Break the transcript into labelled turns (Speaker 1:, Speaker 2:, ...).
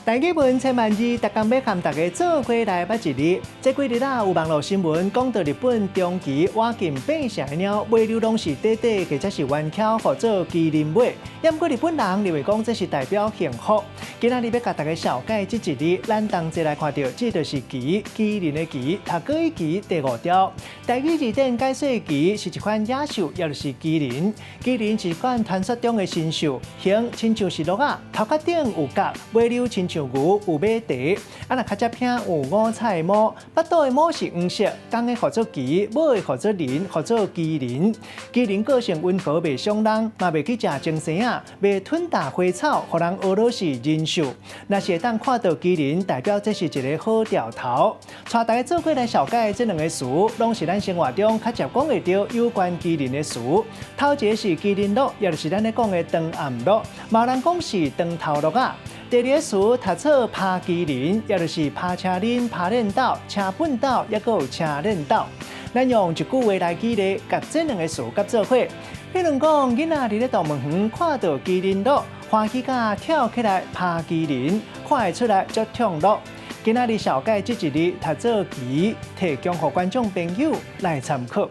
Speaker 1: 台語文千萬字，逐工欲和大家做伙來捌一字。這幾日啊，有網路新聞講到日本長崎倚近八成的貓尾溜攏是短短或者是彎翹，號做麒麟尾。毋過日本人認為講這是代表幸福。今仔日欲共大家紹介這一字，咱同齊來看著，這就是麒，麒麟的麒，讀國語麒第五調。台語字典解說麒是一款野獸，也就是麒麟。麒麟是一款傳說中的神獸，形親像是鹿仔，頭殼頂有角，尾溜親像牛有馬蹄，啊若跤脊骿有五彩的毛，腹肚的毛是黃色，公的號做麒，母的號做麟，號做麒麟。麒麟個性溫和，袂傷人，嘛袂去食精生仔，袂吞啖花草，予人學囉是仁獸。若是會當看著麒麟，代表這是一个好兆頭。帶大家做伙來紹介這兩個詞，攏是咱生活中較常講會著有關麒麟的詞。頭一个是麒麟樂，也就是咱咧講的長暗樂，嘛有人講是長頭鹿仔。第二个詞讀做拍麒麟，也就是拍車輪、拍練豆、車畚斗，抑閣有車練豆。咱用一句話來舉例，共這兩個詞佮做伙。比如講，囡仔佇咧動物園看著麒麟鹿，歡喜甲跳起來拍麒麟，看會出來足暢樂。今仔日紹介這一字讀做麒，提供予觀眾朋友來參考。